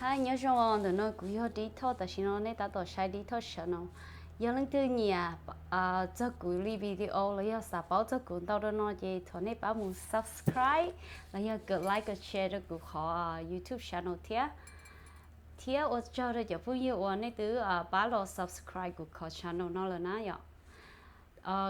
Hi, nyob zoo, ntawm no kuv yog Dib Thoj, tam sim no nej tab tom saib Dib Thoj Channel. Yog leej twg nyiam txog kuv li video los yog xav paub txog kuv ntau dua no ces thov nej pab mus subscribe los yog kov like kov share rau kuv qhov YouTube channel thiab. Thiab ua tsaug rau cov phooj ywg uas nej twb pab los subscribe kuv qhov channel no lawm na yom.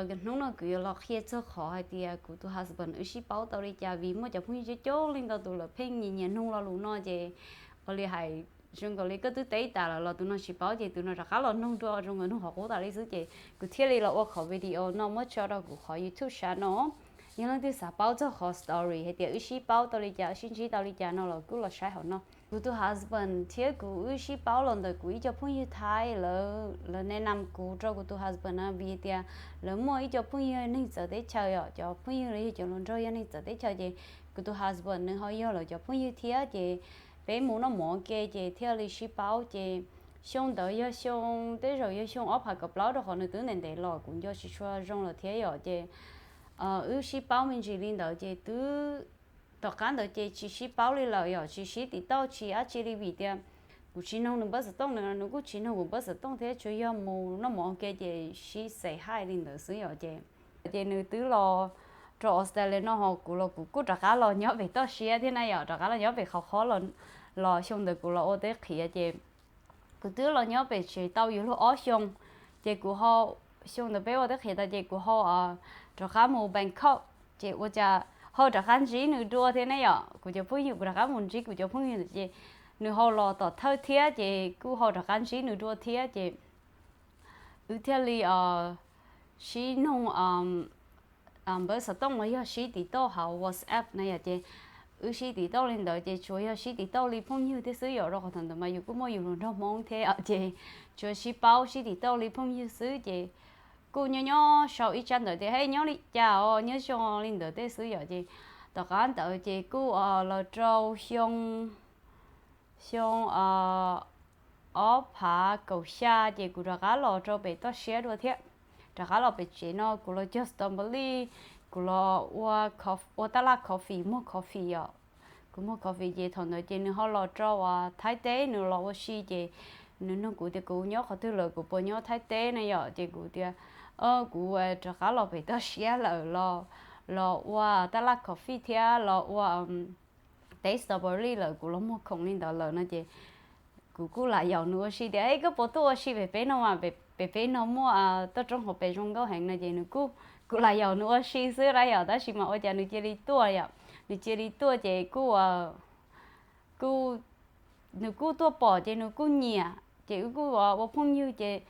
Hnub no kuv yuav los qhia txog qhov hais tias kuv tus husband wb sib paub tau li cas, vim muaj cov phooj ywg coob coob leej ntau tus lawv pheej nyiam nyiam nug lo lus no ces ua li hais zoo nkaus li koj twb teb tas lawm los tus no tsis paub ces tus no rov qab los nug dua zoo nkaus nug qhov qub tas li xwb ces kuv thiaj li los ua qhov video no muab tso rau kuv qhov YouTube channel no. Yog leej twg xav paub txog qhov story hais tias wb sib paub tau li cas, wb sib ntsib tau li cas no los kuj los saib hauv no. Kuv tus husband thiab kuv wb sib paub los ntawm kuv ib co phooj ywg Thaib, lawv neb nam kuv rau kuv tus husband na, vim tias lawv muaj ib co phooj ywg neeg txawv teb chaws yom, cov phooj ywg los yog cov hluas nraug yog neeg txawv teb chaws ces kuv tus husband nws ho yog lawv cov phooj ywg thiab ces peb mus noj mov ua ke ces thiaj li sib paub ces xyoo ntawd yog xyoo, tej zaum yog xyoo ob phav kaum plaub rau qhov nws twb ntev ntev los kuv nco tsis tshua zoo lawm thiab yom ces wb sib paub me ntsis li ntawd ces twb tom qab ntawd ces tsis sib paub li lawm yom, tsis sib tim tauj tsis dab tsi li vim tias kuv tsis nug nws npawb xov tooj, nws kuj tsis nug kuv npawb xov tooj thiab tsuas yog mus noj mov ua ke ces sib say hi li ntawd xwb yom ces ces nws twb los rau Australia no ho kuv los kuv kuj rov qab los nyob pem toj siab thiab na yom, rov qab los nyob pem qhov qhob los, los xyoo ntawd kuv los ua teb qhiav ces kuv twb los nyob pem tsev tau yuav luag ob xyoo ces kuv ho, xyoo ntawd peb ua teb qhiav tas ces kuv ho rov qab mus Bangkok ces ua cas ho rov qab ntsib nws dua thiab ne yom, kuv cov phooj ywg, kuv rov qab mus ntsib kuv cov phooj ywg ntawd ces nws ho los tom thawj thiab ces kuj ho rov qab ntsib nws dua thiab ces wb thiaj li sib nug npawb xov tooj los yog sib tim tauj hauv WhatsApp na yom ces wb sib tim tauj li ntawd ces tsuas yog sib tim tauj li phooj ywg thiab xwb yom, rau qhov thaum ntawd mas yus kuj muaj yus hluas nraug Hmoob thiab ces tsuas sib paub sib tim tauj li phooj ywg xwb ces kuj nyob nyob sau ib tsab ntawv tias hej nyob li cas os, nyob zoo li ntawd tej xwb yom ces tom qab ntawd ces kuj los rau xyoo, xyoo ob phav kaum xya ces kuv rov qab los rau pem toj siab dua thiab. Rov qab los pem tsev no kuv los cog strawberry, kuv los ua, ua tab laj coffee, muag coffee yom. Kuv muag coffee ces thaum ntawd ces nws ho los rau Thaib teb, nws los ua si ces nws nug kuv tias kuv nyob qhov twg lawm, kuv puas nyob Thaib teb na yom ces kuv tias kuv rov qab los pem toj siab lawm, los ua tab laj coffee thiab los ua teb strawberry lawm, kuv los muag khoom li ntawd lawm no ces kuv kuj lam yaum nws ua si tias koj puas tuaj ua si pem peb no mas, pem peb no muaj toj roob hauv pes zoo nkauj heev no ces nws kuj, kuv lam yaum nws ua si xwb na yom, tab sis mas ua cas nws cia li tuaj yom, nws cia li tuaj ces kuj, kuj, nws kuj tuaj pom ces nws kuj nyiam ces wb kuj ua phooj ywg ces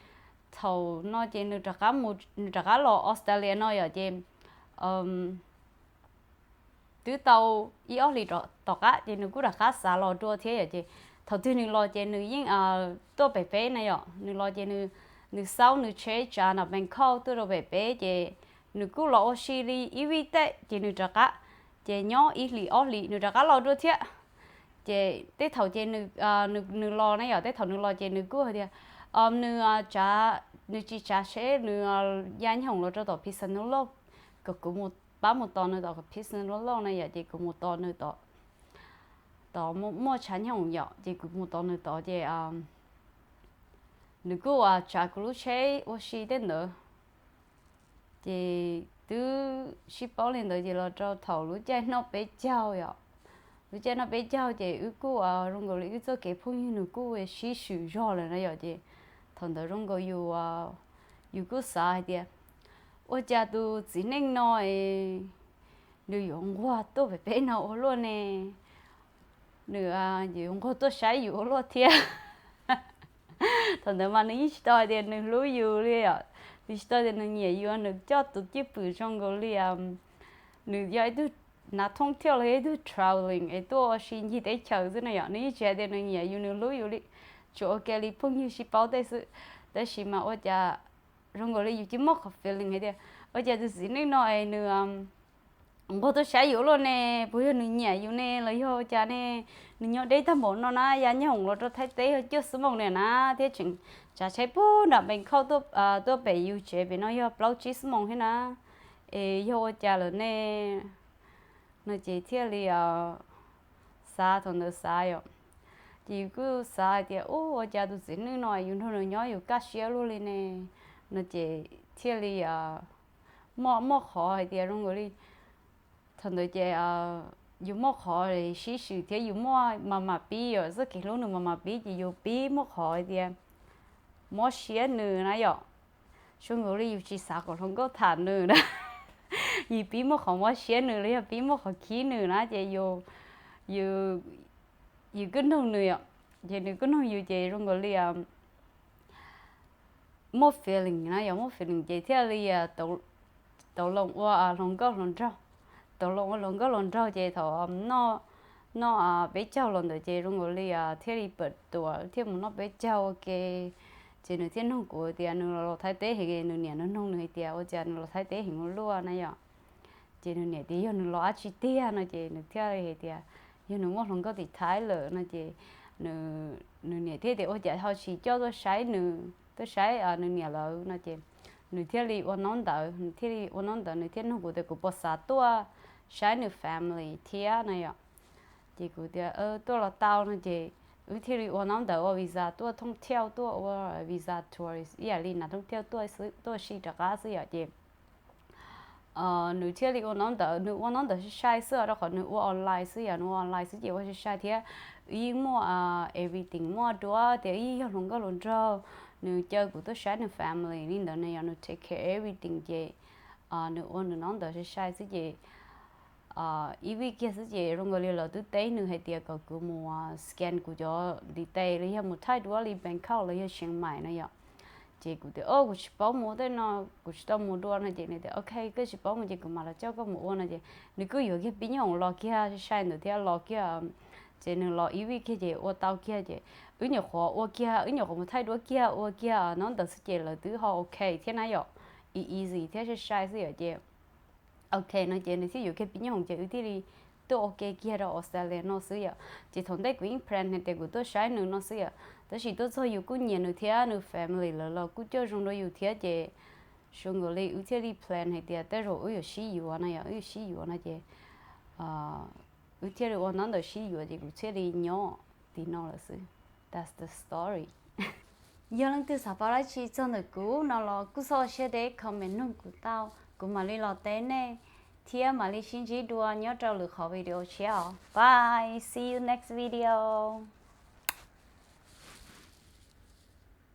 thaum no ces nws rov qab mus, nws rov qab los Australia no yom ces twb tau ib ob hlis tom qab ces nws kuj rov qab xav los dua thiab yom ces thaum twg nws los ces nws yeej tuaj pem peb na yom, nws los ces nws xauj nws tsheb tsav nram Bangkok tuaj rau pem peb ces nws kuj los ua si li ib vij tej ces nws rov qab, ces nyob ib hlis ob hlis nws rov qab los dua thiab. Ces tej thaum ces nws los na yom, tej thaum nws los ces nws kuj hais tias nws, nws tsis tsav tsheb, nws ya nyob hoom los rau tom Phij Xeej Nab Laj, kom kuv mus, pab mus tos nws tom Phij Xeej Nab Laj na yom, ces kuv mus tos nws tom, tom muaj tshav nyob hoom yom, ces kuv mus tos nws tod ces nws kuj tsav kuv lub tsheb ua si tej ntawd. Ces twb sib paub li ntawd ces los rau thaum lub caij noj peb caug yom, lub caij noj peb caug ces wb kuj zoo nkaus li wb txoj kev phooj ywg nws kuj sib swm zog lawm na yom, ces thaum ntawd zoo nkaus yus, yus kuj xav hais tias ua cas tus txiv neej no es nws yuav nquag tuaj pem peb no ua luaj ne, nws yuav nquag tuaj saib yus ua luaj thiab. Thaum ntawd mas nws yeej tsis tau hais tias nws hlub yus li yom, nws tsis tau tias nws nyiam yus, nws coj tus cwj pwm zoo nkaus li nws yog ib tug nav thoob thiaj los yog ib tug traveling es tuaj ua si ncig teb chaws xwb na yom, nws yeej tsis hais tias nws nyiam yus nws hlub yus li, tsuas ua ke li phooj ywg sib paub tej xwb. Tab sis mas ua cas zoo nkaus li yus cia muaj qhov feeling hais tias ua cas tus txiv neej no es nws nquag tuaj saib yus ua luaj ne, puas yog nws nyiam yus ne los yog ua cas ne, nws nyob deb tag npaum no na, ya nyob hoom los rau Thaib teb yog cuaj xuab moos na na, thiab tseem tsav tsheb puag nram Bangkok tuaj pem yus tsev pem no yog plaub tsib xuab moos thiab na, es yog ua cas lawm ne, no ces thiaj li xav, thaum ntawd xav yom, Ces yus kuj xav hais tias, u, ua cas tus txiv neej no yus nrog nws nyob yus kaj siab luaj li ne, no ces thiaj li muaj muaj qhov hais tias zoo nkaus li thaum ntawd ces yus muaj qhov sib swm thiab yus muaj mam mam pib, yog txoj kev hlub nws mam mam pib ces yus pib muaj qhov hais tias mob siab nws na yom. Zoo nkaus li yus tsis xav kom hluas nkauj tham nws na, yus pib muaj qhov mob siab nws los yog pib muaj qhov khib nws na ces yus, yus kuj noog nws yom, ces nws kuj noog yus ces zoo nkaus li muaj feeling na yom, muaj feeling ces thiaj li tau los ua hluas nkauj hluas nraug. Tau los ua hluas nkauj hluas nraug ces thaum noj peb caug los ntawd ces zoo nkaus li thiaj li pawm tuam thiaj mus noj peb caug ua ke. Ces nws thiaj noog kuv tias nws los Thaib teb heev, nws niam nws noog nws hais tias ua cas nws los Thaib teb heev ua luaj na yom. Ces nws niam tias yog nws los dab tsi tiag no ces nws thiaj li hais tias yog nws muaj hluas nkauj tim Thaib lawm no ces nws niam thiaj tias ua cas ho tsis coj tuaj saib nws, tuaj saib nws niam lawv no ces nws thiaj li ua nob ntawd, nws thiaj li ua nob ntawd, nws thiaj noog kuv tias kuv puas xav tuaj saib nws family thiab no yom. Ces kuv tias tuaj los tau no ces wb thiaj li ua nob ntawd ua visa tuaj thoob thiauj, tuaj ua visa tourist ib yam li nav thoob thiauj tuaj si rov qab xwb yom. Ces nws thiaj li ua nob ntawd, nws ua nob ntawd sai sai xwb os, rau qhov nws ua online xwb yom, nws ua online xwb ces ua sai sai thiab. Wb yeej muaj everything, muaj duab tias wb yog hluas nkauj hluas nraug, nws caw kuv tuaj saib nws family li ntawd na yom, nws take care everything ces nws ua nws nob ntawd sai sai xwb ces ib vij kiag xwb ces zoo nkaus li lawv twb teb nws hais tias kom kuv mus scan kuv cov detail los yog mus thaij duab li Bangkok los yog Chiang Mai no yom. Ces kuv tias o kuv tsis paub mus tej no, kuv tsis tau mus dua no ces nws tias ok koj tsis paub mus ces kuv mam los coj koj mus ua no ces nws kuj yuav kiag pib nyoob hoom los kiag sai sai ntawd thiab los kiag. Ces nws los ib vij kiag ces ua tau kiag ces wb nyuam qhuav ua kiag, wb nyuam qhuav mus thaij duab kiag ua kiag nob ntawd xwb ces lawv twb ho ok thiab na yom, easy thiab sai sai xwb yom ces ok no ces nws thiaj yuav kiag pib nyoob hoom ces wb thiaj li tuaj ua ke kiag rau Australia no xwb yom. Ces thaum ntej kuv yeej plan hais tias kuv tuaj saib nws no xwb yom, tab sis tuaj txog yus kuj nyiam nws thiab nws family lawv los kuj coj zoo rau yus thiab ces zoo nkaus li wb thiaj li plan hais tias tej zaum wb yuav sib yuav no yom, wb yuav sib yuav no ces wb thiaj li ua nob ntawd sib yuav ces kuv thiaj li nyob tim no lawm xwb. That's the story. Yog leej twg xav paub dab tsi txog ntawm kuv no los kuj txhob ua siab deb comment nug kuv tau, kuv mam li los teb nej thiab mam li sib ntsib dua nyob rau lwm qhov video tshiab os. Bye, see you next video.